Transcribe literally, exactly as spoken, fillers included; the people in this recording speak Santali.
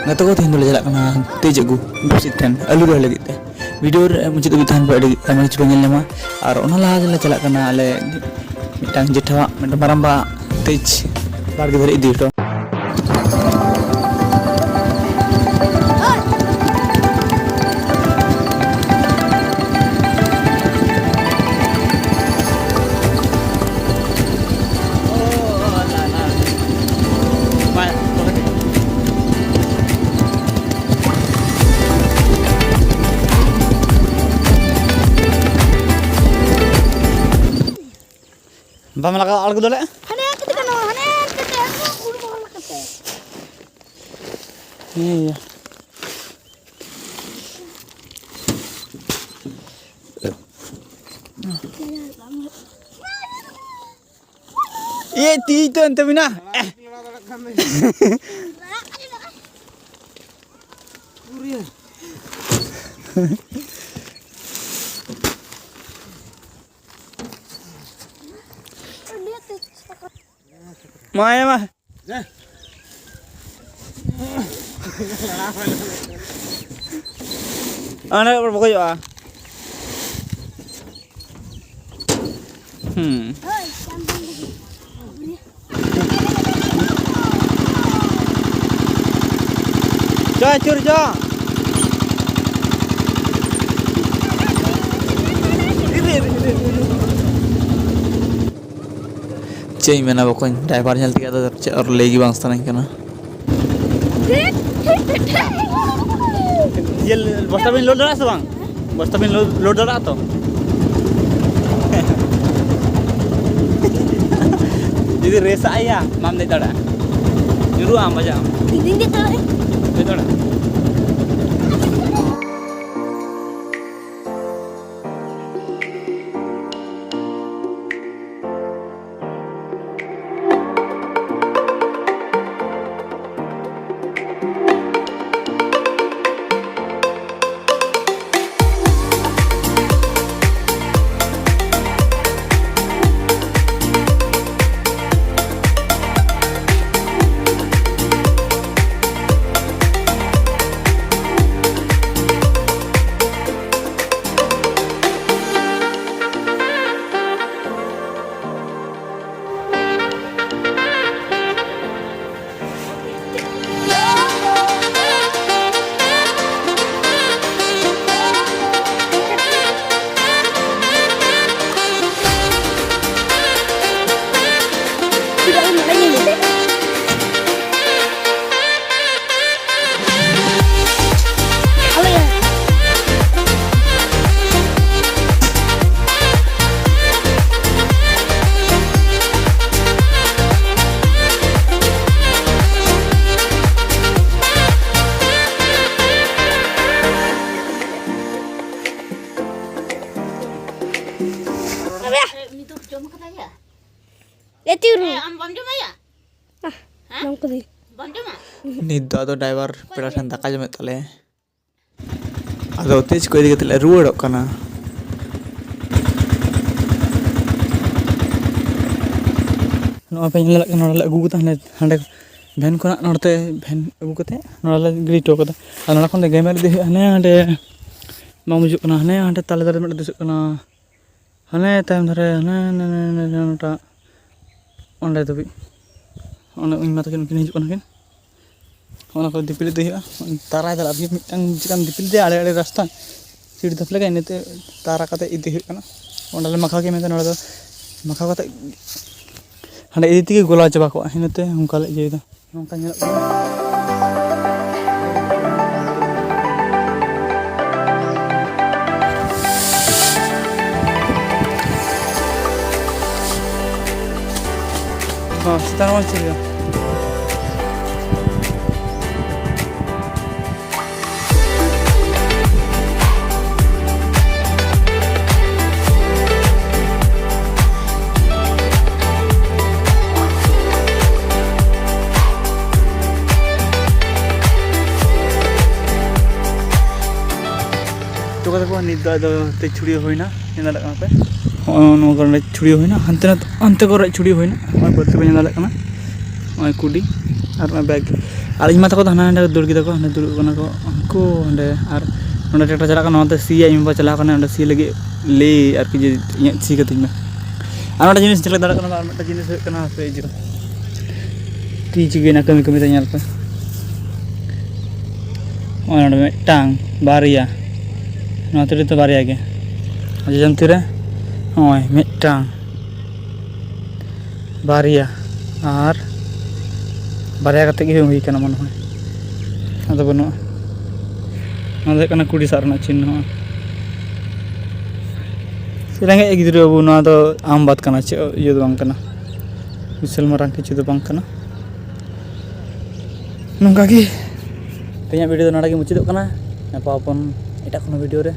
ᱜᱟᱛᱮ ᱠᱚ, ᱛᱮᱦᱮᱧ ᱫᱚᱞᱮ ᱪᱟᱞᱟᱜ ᱠᱟᱱᱟ ᱛᱮᱡ ᱟᱹᱜᱩ ᱵᱮᱵᱽᱥᱤᱛ ᱴᱷᱮᱱ ᱟᱹᱞᱩ ᱨᱚᱦᱚᱭ ᱞᱟᱹᱜᱤᱫ ᱛᱮ᱾ ᱵᱷᱤᱰᱤᱭᱳ ᱨᱮ ᱢᱩᱪᱟᱹᱫ ᱫᱷᱟᱹᱵᱤᱡ ᱛᱟᱦᱮᱱ ᱯᱮ, ᱟᱹᱰᱤ ᱟᱭᱢᱟ ᱠᱤᱪᱷᱩ ᱯᱮ ᱧᱮᱞ ᱧᱟᱢᱟ᱾ ᱟᱨ ᱚᱱᱟ ᱞᱟᱦᱟ ᱨᱮᱞᱮ ᱪᱟᱞᱟᱜ ᱠᱟᱱᱟ ᱟᱞᱮ ᱢᱤᱫᱴᱟᱝ ᱡᱮᱴᱷᱟᱣᱟᱜ ᱢᱤᱫᱴᱟᱝ ᱢᱟᱨᱟᱝᱵᱟ ᱛᱮᱡ ᱵᱟᱲᱜᱮ ᱫᱷᱟᱨᱮ ᱤᱫᱤ ᱦᱚᱴᱚ᱾ ᱵᱟᱢ ᱞᱟᱜᱟᱣ ᱟᱬᱜᱚ ᱫᱟᱲᱮᱭᱟᱜᱼᱟ? ᱦᱟᱱᱮ ᱠᱟᱹᱴᱤᱡ ᱠᱟᱱᱟ, ᱦᱟᱱᱮ ᱠᱟᱹᱴᱤᱡ ᱟᱬᱜᱚ, ᱩᱲ ᱵᱚᱞ ᱠᱟᱛᱮ᱾ ᱦᱮᱸ ᱭᱟ᱾ ᱤᱭᱟᱹ ᱛᱤ ᱛᱚ ᱮᱱᱛᱮ ᱢᱮᱱᱟᱜᱼᱟ᱾ ᱢᱟ ᱭᱟ ᱢᱟ᱾ ᱚᱸᱰᱮ ᱵᱚᱠᱚᱭᱚᱜᱼᱟ᱾ ᱦᱩᱸ᱾ ᱪᱚ, ᱟᱹᱪᱩᱨ ᱪᱚ᱾ ᱪᱮᱫ ᱤᱧ ᱢᱮᱱᱟ ᱵᱚᱠᱚᱧ, ᱰᱨᱟᱭᱵᱷᱟᱨ ᱧᱮᱞ ᱛᱮᱜᱮ ᱟᱫᱚ ᱪᱮᱫ ᱟᱨ ᱞᱟᱹᱭ ᱜᱮ ᱵᱟᱝ ᱥᱟᱱᱟᱧ ᱠᱟᱱᱟ᱾ ᱤᱭᱟᱹ, ᱵᱚᱥᱛᱟ ᱵᱤᱱ ᱞᱳᱰ ᱫᱟᱲᱮᱭᱟᱜᱼᱟ ᱥᱮ ᱵᱟᱝ? ᱵᱚᱥᱛᱟ ᱵᱤᱱ ᱞᱳᱰ, ᱞᱳᱰ ᱫᱟᱲᱮᱭᱟᱜᱼᱟ ᱛᱚ? ᱡᱩᱫᱤ ᱨᱮᱥᱟᱜ ᱟᱭᱟ, ᱵᱟᱢ ᱫᱮᱡ ᱫᱟᱲᱮᱭᱟᱜᱼᱟ᱾ ᱧᱩᱨᱩᱜ ᱟᱢ, ᱵᱟᱡᱟᱜ ᱟᱢ᱾ ᱤᱧ ᱫᱮᱡ ᱫᱟᱲᱮᱭᱟᱜᱼᱟ᱾ ᱫᱮᱡ ᱫᱟᱲᱮᱭᱟᱜᱼᱟ᱾ ᱟᱢ ᱵᱟᱢ ᱡᱚᱢᱟᱭᱟ? ᱦᱮᱸ? ᱡᱚᱢ ᱠᱟᱹᱫᱟᱹᱧ᱾ ᱵᱟᱢ ᱡᱚᱢᱟ? ᱱᱤᱛ ᱫᱚ ᱟᱫᱚ ᱰᱟᱭᱵᱟᱨ ᱯᱮᱲᱟ ᱴᱷᱮᱱ ᱫᱟᱠᱟ ᱡᱚᱢᱮᱫ ᱛᱟᱞᱮᱭᱟ᱾ ᱟᱫᱚ ᱛᱮᱡᱽ ᱠᱚ ᱤᱫᱤ ᱠᱟᱛᱮ ᱞᱮ ᱨᱩᱣᱟᱹᱲᱚᱜ ᱠᱟᱱᱟ᱾ ᱱᱚᱜᱼᱚᱭ ᱯᱮ ᱧᱮᱞ ᱫᱟᱲᱮᱭᱟᱜ ᱠᱟᱱᱟ, ᱱᱚᱰᱮ ᱞᱮ ᱟᱹᱜᱩ ᱠᱟᱫᱟ, ᱦᱟᱸᱰᱮ, ᱦᱟᱸᱰᱮ ᱵᱷᱮᱱ ᱠᱷᱚᱱᱟᱜ ᱱᱚᱰᱮ ᱛᱮ ᱵᱷᱮᱱ ᱟᱹᱜᱩ ᱠᱟᱛᱮ ᱱᱚᱰᱮ ᱞᱮ ᱜᱤᱰᱤ ᱦᱚᱴᱚ ᱠᱟᱫᱟ᱾ ᱟᱨ ᱱᱚᱰᱮ ᱠᱷᱚᱱ ᱫᱚ ᱜᱮᱢᱮᱨ ᱤᱫᱤ ᱦᱩᱭᱩᱜᱼᱟ, ᱦᱟᱱᱮ ᱦᱟᱸᱰᱮ ᱵᱟᱝ ᱵᱩᱡᱩᱜ ᱠᱟᱱᱟ, ᱦᱟᱱᱮ ᱦᱟᱸᱰᱮ ᱛᱟᱞᱮ ᱫᱟᱨᱮ ᱢᱤᱫᱴᱮᱱ ᱫᱤᱥᱟᱹᱜ ᱠᱟᱱᱟ, ᱦᱟᱱᱮ ᱛᱟᱭᱚᱢ ᱫᱷᱟᱨᱮ, ᱦᱟᱱᱮ, ᱦᱟᱱᱮ, ᱦᱟᱱᱮ, ᱦᱟᱱᱮ, ᱚᱱᱟᱴᱟᱜ ᱚᱸᱰᱮ ᱫᱷᱟᱹᱵᱤᱡ᱾ ᱚᱱᱮ ᱤᱧ ᱢᱟ ᱛᱟᱹᱠᱤᱱ ᱩᱱᱠᱤᱱ ᱦᱤᱡᱩᱜ ᱠᱟᱱᱟ ᱠᱤᱱ᱾ ᱚᱱᱟ ᱠᱚ ᱫᱤᱯᱤᱞ ᱤᱫᱤ ᱦᱩᱭᱩᱜᱼᱟ᱾ ᱛᱟᱨᱟᱭ ᱫᱟᱞ ᱟᱨ ᱢᱤᱫᱴᱟᱝ ᱪᱮᱠᱟᱢ ᱫᱤᱯᱤᱞ ᱤᱫᱤᱭᱟ, ᱟᱲᱮ ᱟᱲᱮ ᱨᱟᱥᱛᱟ ᱥᱤᱴ ᱫᱷᱟᱯ ᱞᱮᱠᱟ, ᱤᱱᱟᱹᱛᱮ ᱛᱟᱨᱟ ᱠᱟᱛᱮ ᱤᱫᱤ ᱦᱩᱭᱩᱜ ᱠᱟᱱᱟ᱾ ᱚᱸᱰᱮ ᱞᱮ ᱢᱟᱠᱷᱟᱣ ᱜᱮᱭᱟ ᱢᱮᱱᱛᱮ ᱱᱚᱰᱮ ᱫᱚ ᱢᱟᱠᱷᱟᱣ ᱠᱟᱛᱮ ᱦᱟᱸᱰᱮ ᱤᱫᱤ ᱛᱮᱜᱮ ᱜᱚᱞᱟᱣ ᱪᱟᱵᱟ ᱠᱚᱜᱼᱟ, ᱤᱱᱟᱹᱛᱮ ᱚᱱᱠᱟ ᱞᱮ ᱤᱭᱟᱹᱭᱮᱫᱟ᱾ ᱱᱚᱝᱠᱟ ᱧᱮᱞᱚᱜ ᱠᱟᱱᱟ᱾ ᱦᱚᱸ, ᱪᱮᱛᱟᱱ ᱨᱮ ᱢᱟ ᱪᱮᱫ ᱦᱩᱭᱩᱜᱼᱟ? ᱛᱚ ᱜᱟᱛᱮ ᱠᱚ, ᱱᱤᱛ ᱫᱚ ᱟᱫᱚ ᱛᱮ ᱪᱷᱩᱲᱭᱟᱹᱣ ᱦᱩᱭᱱᱟ, ᱧᱮᱞ ᱫᱟᱲᱮᱭᱟᱜ ᱠᱟᱱᱟ ᱯᱮ᱾ ᱦᱚᱸᱜᱼᱚ ᱱᱚᱣᱟ ᱠᱚᱨᱮ ᱪᱷᱩᱲᱭᱟᱹᱣ ᱦᱩᱭᱱᱟ, ᱦᱟᱱᱛᱮ ᱱᱟᱛᱮ, ᱦᱟᱱᱛᱮ ᱠᱚᱨᱮ ᱪᱷᱩᱲᱭᱟᱹᱣ ᱦᱩᱭᱱᱟ᱾ ᱱᱚᱜᱼᱚᱭ ᱵᱟᱹᱞᱛᱤ ᱯᱮ ᱧᱮᱞ ᱫᱟᱲᱮᱭᱟᱜ ᱠᱟᱱᱟ, ᱱᱚᱜᱼᱚᱭ ᱠᱩᱰᱤ ᱟᱨ ᱱᱚᱜᱼᱚᱭ ᱵᱮᱜᱽ᱾ ᱟᱨ ᱤᱧ ᱢᱟ ᱛᱟᱠᱚ ᱫᱚ ᱦᱟᱱᱟ ᱦᱟᱸᱰᱮ ᱫᱟᱹᱲ ᱠᱮᱫᱟ ᱠᱚ, ᱦᱟᱸᱰᱮ ᱫᱩᱲᱩᱵ ᱠᱟᱱᱟ ᱠᱚ ᱩᱱᱠᱩ ᱦᱟᱸᱰᱮ᱾ ᱟᱨ ᱱᱚᱸᱰᱮ ᱴᱨᱟᱠᱴᱟᱨ ᱪᱟᱞᱟᱜ ᱠᱟᱱᱟ, ᱱᱚᱛᱮ ᱥᱤᱭᱟ, ᱤᱧ ᱵᱟᱵᱟ ᱪᱟᱞᱟᱣ ᱠᱟᱱᱟ ᱚᱸᱰᱮ ᱥᱤ ᱞᱟᱹᱜᱤᱫ, ᱞᱟᱹᱭ ᱟᱨᱠᱤ ᱡᱮ ᱤᱧᱟᱹᱜ ᱥᱤ ᱠᱟᱹᱛᱤᱧ ᱢᱮ᱾ ᱟᱨ ᱢᱤᱫᱴᱮᱱ ᱡᱤᱱᱤᱥ ᱧᱮᱞ ᱫᱟᱲᱮᱭᱟᱜ ᱠᱟᱱᱟ, ᱟᱨ ᱢᱤᱫᱴᱮᱱ ᱡᱤᱱᱤᱥ ᱦᱩᱭᱩᱜ ᱠᱟᱱᱟ, ᱦᱟᱯᱮ ᱤᱭᱟᱹ ᱛᱤ ᱪᱤᱠᱟᱹᱭᱮᱱᱟ ᱠᱟᱹᱢᱤ ᱠᱟᱹᱢᱤ ᱛᱮ, ᱧᱮᱞ ᱯᱮ᱾ ᱱᱚᱜᱼᱚᱭ ᱱᱚᱰᱮ ᱢᱤᱫᱴᱟᱝ, ᱵᱟᱨᱭᱟ, ᱱᱚᱣᱟ ᱛᱤ ᱨᱮᱫᱚ ᱵᱟᱨᱭᱟ ᱜᱮ᱾ ᱡᱚᱡᱚᱢ ᱛᱤ ᱨᱮ ᱱᱚᱜᱼᱚᱭ ᱢᱤᱫᱴᱟᱝ, ᱵᱟᱨᱭᱟ, ᱟᱨ ᱵᱟᱨᱭᱟ ᱠᱟᱛᱮ ᱜᱮ ᱦᱩᱭ ᱠᱟᱱᱟ ᱢᱚᱱᱮ ᱦᱚᱭ, ᱟᱫᱚ ᱵᱟᱹᱱᱩᱜᱼᱟ᱾ ᱱᱚᱣᱟ ᱫᱚ ᱦᱩᱭᱩᱜ ᱠᱟᱱᱟ ᱠᱩᱰᱤ ᱥᱟᱵ ᱨᱮᱱᱟᱜ ᱪᱤᱱᱦᱟᱹ᱾ ᱨᱮᱸᱜᱮᱡ ᱜᱤᱫᱽᱨᱟᱹ ᱵᱟᱹᱵᱩ, ᱱᱚᱣᱟ ᱫᱚ ᱟᱢ ᱵᱟᱫ ᱠᱟᱱᱟ, ᱪᱮᱫ ᱤᱭᱟᱹ ᱫᱚ ᱵᱟᱝ ᱠᱟᱱᱟ, ᱵᱤᱥᱟᱞ ᱢᱟᱨᱟᱝ ᱠᱤᱪᱷᱩ ᱫᱚ ᱵᱟᱝ ᱠᱟᱱᱟ᱾ ᱱᱚᱝᱠᱟ ᱜᱮ ᱛᱮᱦᱮᱧᱟᱜ ᱵᱷᱤᱰᱤᱭᱳ ᱫᱚ ᱱᱚᱰᱮ ᱜᱮ ᱢᱩᱪᱟᱹᱫᱚᱜ ᱠᱟᱱᱟ᱾ ᱧᱟᱯᱟᱢ ᱟᱵᱚᱱ ᱮᱴᱟᱜ ᱠᱳᱱᱳ ᱵᱷᱤᱰᱤᱭᱳ ᱨᱮ᱾